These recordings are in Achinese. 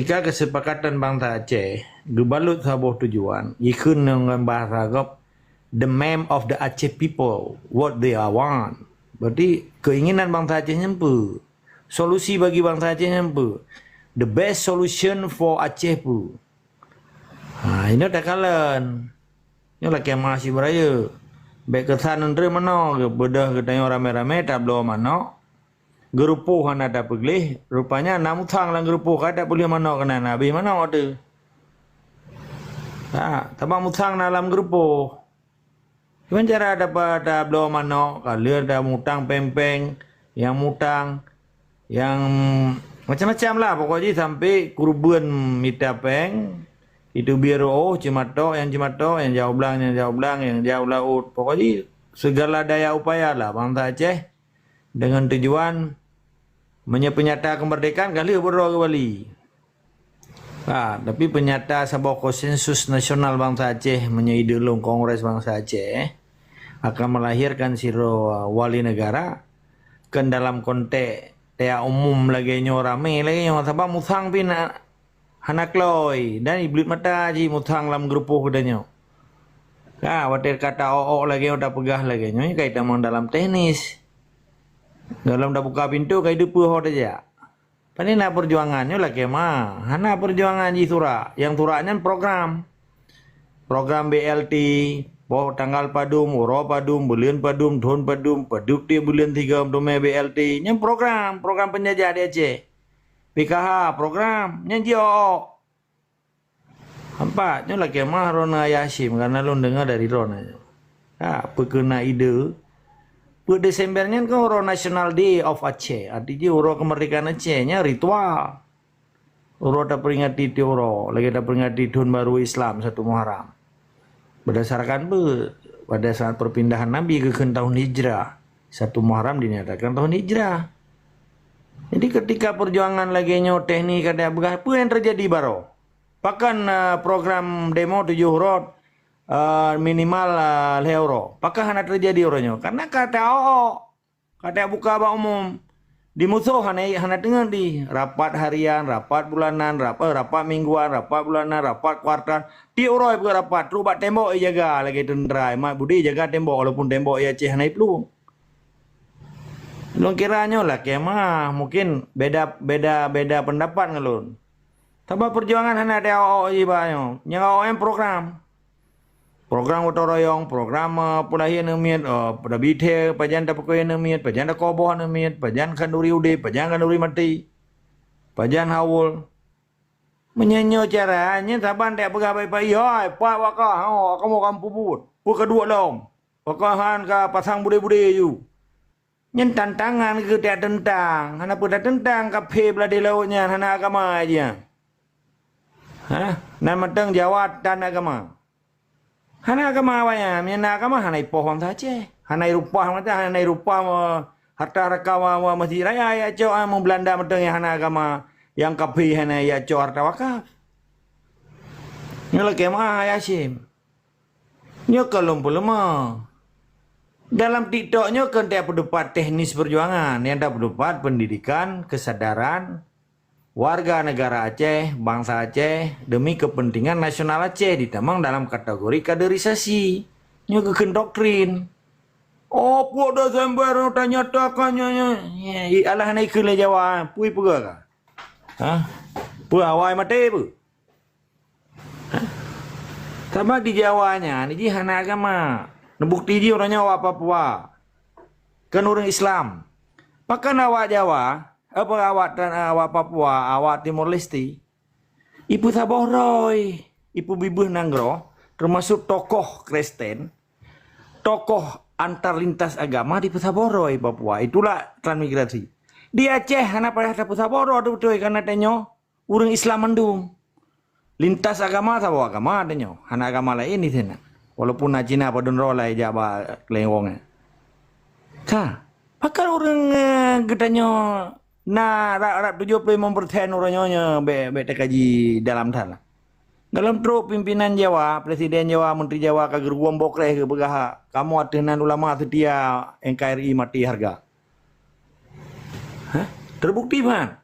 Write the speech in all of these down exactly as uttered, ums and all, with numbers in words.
Ketika kesepakatan bangsa Aceh geubalot saboh tujuan, jikheun ngon bahasa gob, the mem of the Aceh people, what they are want. Berarti keinginan bangsa Aceh nyan peue? Solusi bagi bangsa Aceh nyan peue? The best solution for Aceh peue? Ha, inoe takalon. Nyoe lakée meuaséh beuraya. Bék keusan ngon treuk meunoe, geupeudeuh geutanyoe ramé-ramé tabloe manok. Geurupoh hana tapeugleh, rupanya na musang lam geurupoh ka tapeugleh manok keunan, habéh manok teuh. Ha, sabab musang na lam geurupoh. Kiban cara dapat tabloe manok, ka lheueh tamutang péng-péng, nyang mutang, nyang macam-macam lah pokok jih sampai keureubeuen mita péng, itu biar oh ceumatok, nyang ceumatok, nyang jauh blang, nyang jauh blang, nyang jauh laôt. Pokok jih segala daya upaya lah bangsa Aceh dengan tujuan meunyoe peunyata kemerdekaan ka lheueh beudroe keumbali. Ha, tapi peunyata saboh konsensus nasional bangsa Aceh meunyoe ideologi Kongres Bangsa Aceh akan melahirkan sidroe wali negara kan dalam konteks teuka umum lagée nyoe ramé lagée nyoe sabab musang pih na hana kloi dan ibleuet mata jih musang lam geurupoh geutanyoe. Ka watée ka ta-ok lagée nyoe tapeugah lagée nyoe ka itamong dalam teknis. Dalam tabuka pintoe ka ideupeue ho tajak. Pane na peujuangan nyoe lakée ma, hana peujuangan jisurak. Nyang surak nyan program. Program B L T, po tanggal padum, uroe padum, buleuen padum, thon padum, padub tieb buleuen sigoe teumé B L T. Nyan program, program peunjajah di Aceh. P K H program, nyan jiôk. Nampak, nyoe lakée meuah droeneuh Ayah Hasyim, karena lôn deungoe dari droeneuh nyoe. Ha, peue keuh na ide, peuet Desember nyan kan uroe National Day of Aceh, arti jih uroe kemerdekaan Aceh, nyan ritual. Uroe taperingati tiep uroe, lagée taperingati thon baru Islam satu Muharram. Berdasarkan peue? Pada saat perpindahan Nabi geukheun tahun Hijrah, satu Muharram dinyatakan tahun Hijrah. Jadi ketika perjuangan lagée nyoe teknik ka tapeugah, peue nyang teujadi baroe? Pakon, eh, program demo tujoh uroe, eh, minimal, eh, lhée uroe? Pakon hana teujadi uroe nyoe? Karena ka ta-ok, ka tabuka bak umum. Di musoh hana, hana teungeut di. Rapat harian, rapat bulanan, rap-, eh, rapat mingguan, rapat bulanan, rapat kuartal. Tiep uroe peuet rapat, trok bak tembok ijaga lagée teuntra. Mat budi jaga tembok, walaupun tembok di Aceh hana iplueng. Lôn kira nyoe lakée meuah, mungkin beda, beda, beda pendapat ngon lôn. Sabab perjuangan hana ta-ok iba nyoe. Nyang awak nyan program. Program gotong royong, program, eh, peulahé aneuk miet, eh, pada bithée, pajan tapeukoe aneuk miet, pajan takoboh aneuk miet, pajan khanduri udeb, pajan khanduri maté, pajan haul. Meunyoe nyoe cara, nyan saban tapeugah bae-bae, "Hai, pat wakah, ho, kamoe ka mupeubuet. Peue ka duek lom? Wakah han ka pasang budé-budé ju." Nyan tantangan keu tateuntang. Hana peue tateuntang, kaphé blah di laôt nyan, hana agama jih nyan. Hah? Nan mantong Jawa tan agama. Hana agama awaknyan, meunyoe na agama hana ipoh bansa Aceh. Hana irupah mata, hana irupah, eh, harta raka wa, wa Masjid Raya, ya cok, ah, meubelanda mantong nyang hana agama, nyang kaphé hana ya cok harta wakaf. Nyoe lakée meuah Ayah Hasyim. Nyoe ka lôn peuleumah. Dalam TikTok nyoe kon tapeudupat teknis peujuangan, nyang tapeudupat pendidikan, kesadaran warga negara Aceh, bansa Aceh, demi kepentingan nasional Aceh ditamong dalam kategori kaderisasi. Nyoe geukheun doktrin. Oh, peuet Desember tanyatakan nyoe, nyoe. Alah hana ikheun lé Jawa, peue peugah ka? Hah? Peue awai maté peue? Hah? Sabab di Jawa nyan jih hana agama. Neubukti jih uroe nyoe awak Papua. Kon ureuëng Islam. Pakon awak Jawa, apa awak tan-, awak Papua, awak Timor Leste, ipeusaboh droe, ipeubibeuh nanggroe, termasuk tokoh Kristen, tokoh antar lintas agama dipeusaboh droe Papua. Itulah transmigrasi. Di Aceh hana payah tapeusaboh droe beutôi karena tanyoe ureuëng Islam mandum. Lintas agama saboh agama tanyoe, hana agama laén di sinan. Walaupun na Cina padum droe lai jak bak Keuleueng Wong nyan. Ka, pakon ureuëng, eh, geutanyoe na rab-rab tujoh ploh limong persen uroe nyoe nyoe bék, bék teukaji dalam that lah. Golom trok pimpinan Jawa, presiden Jawa, menteri Jawa ka geuruwom bokreh geupeugah, "Kamoe ateueh nan ulama seutia N K R I maté hareuga." Hah? Terbukti ban.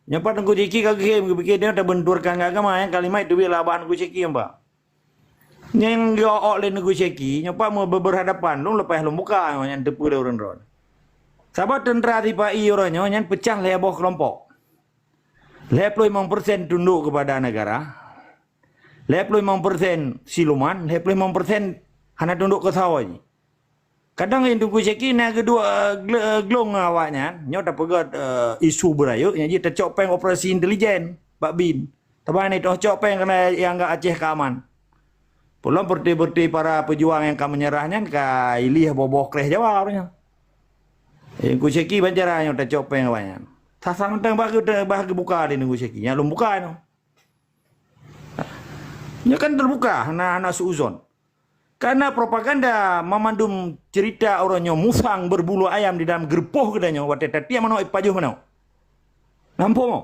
Nyoe pat Teungku Cheki ka geuhem geupike nyoe tabenturkan keu agama, nyang kalimat teubiet lam babah Teungku Cheki nyoe pat. Nyang geuok-ok lé Teungku Cheki, nyoe pat meu-, berhadapan, lôn leupah lôn buka nyoe nyang teupeue lé ureuëng droe. Sabab teuntra sipa-i uroe nyoe nyan peucah lhée boh keulompok. Lhée ploh limong persen tunduk keupada negara, lhée ploh limong persen siluman, lhée ploh limong persen hana tunduk keu sawoe jih. Kadang Teungku Cheki na geudua, eh, gle-, eh, glong awaknyan, nyoe tapeugét, eh, isu beurayeuk, nyang jih tacok péng operasi intelijen bak bin. Teuma ni toh cok péng keuneuk anggap Aceh ka aman. Peulom beureuti-beureuti para peujuang nyang ka meunyeurah nyan ka ilih boh-boh kréh Jawa nyoe. Teungku Cheki bancara nyoe tacok péng awaknyan. Sasang teuh bah geu-, bah geubuka lé Teungku Cheki, nyan lôn buka nyoe. Nyoe kan teubuka hana, hana suuzon. Karena propaganda meumandum cerita uroe nyoe musang berbulu ayam di dalam geurupoh geutanyoe watée tatiek manok ipajoh manok. Nampak mo?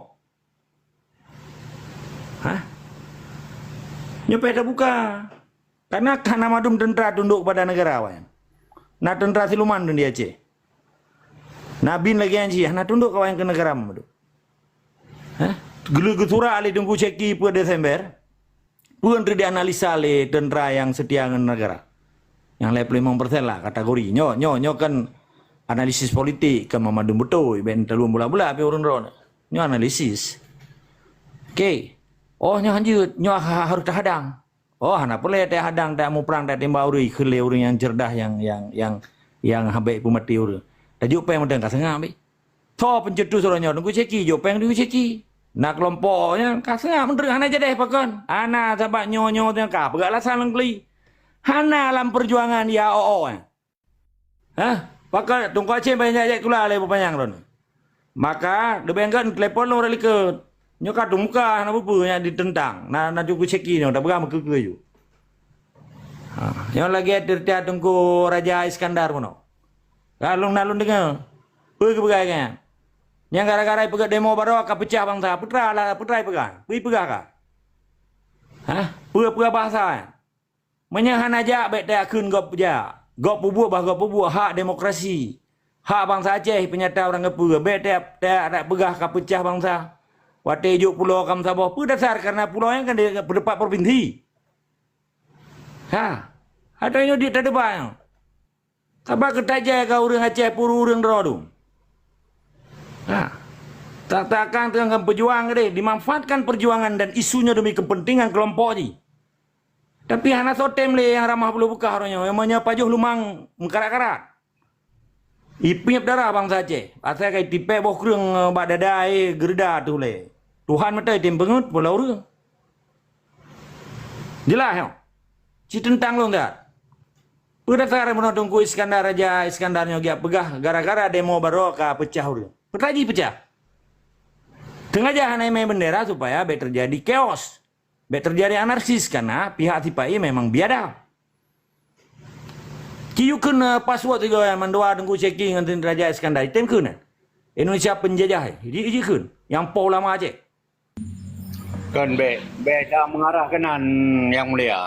Hah? Nyoe payah teubuka. Karena hana mandum teuntra tunduk pada negara awaknyan. Na teuntra siluman dun di Aceh. Na bin lagée nyan jih, hana tunduk awaknyan keu negara mandum. Hah? Geuleu geusurak lé Teungku Cheki peuet Desember. Peue nyang dianalisa lé teuntra nyang seutia ngon negara? Nyang lhée ploh limong persen lah kategori. Nyoe, nyoe, nyoe kan analisis politik, kan meumandum beutôi, ben taleuem bula-bula pih ureuëng droe. Nyoe analisis. Oke. Oh, nyoe hanjeuet, nyoe ha-, harôh tahadang. Oh, hana peureulée tahadang, tamuprang, tatimbak ureuëng, kheun lé ureuëng nyang cerdas, nyang, nyang, nyang, nyang habéh peumaté ureuëng. Tajok péng mantong ka seungab pih. Tho peuncetus uroe nyoe Teungku Cheki, jok péng Teungku Cheki. Na keulompok nyan ka seungab meuntreuk hana jadeh pakon. Hana sabab nyoe-nyoe teuka peugah alasan lôn keuli. Hana lam peujuangan ya o-o nyan. Hah? Pakon Teungku Aceh banyak jak kula lé beupanyang lôn. Maka leubeh gét telepon lôn rali likot. Nyoe ka teumuka hana peue-peue nyang ditentang. Na, na Teungku Cheki nyoe tapeugah meukeue-keue ju. Ha, nyoe lagée cerita Teungku Raja Iskandar bunoe. Ka lôn na lôn deungoe. Peue geupeugah nyan? Nyang gara-gara ipeugah demo baroe ka peucah bansa, putra lah, putra ipeugah. Peue ipeugah ka? Hah? Peue-peue bahasa nyan? Meunyoe hana jak, bék tajak kheun gob jak. Gob peubuet bah gob peubuet, hak demokrasi. Hak bansa Aceh peunyata ureuëng geupeue. Bék tajak, tajak peugah ka peucah bansa. Watée jok pulo ka meusaboh, peue dasar karena pulo nyan kan di, peudepak provinsi. Ha, ata nyoe di tadebat nyoe. Sabab keutajai ka ureuëng Aceh puru ureuëng droe tu. Ha. Tak takang teungoh peujuang deh, dimanfaatkan perjuangan dan isunya demi kepentingan kelompok jih. Tapi hana sotem lé nyang ramah buluh beukah uroe nyoe, nyang meunyoe pajoh lumang meukarat-karat. Ipiep darah bansa Aceh. Asai ka itipék boh kreueng, eh, bak dada, eh, geureuda tuh lé. Tuhan meutai tem peungeut pula ureuëng. Jeulaih nyoe. Ci teuntang lôn that. Peue dasar bunoe Teungku Iskandar, Raja Iskandar nyoe geujak peugah gara-gara demo baroe ka peucah ureuëng. Peue tajih peucah? Teungaja hana imé bendera supaya bék teujadi chaos. Bék teujadi anarkis, karena pihak sipa-i memang biadab. Ci yue kheun, eh, password tiga mandua Teungku Cheki ngon Raja Iskandar, item kheun, eh. Indonesia penjajah, eh. Ji, ji kheun. Nyang po ulama Aceh. Kan bék, bék dah mengarah keunan, Yang Mulia.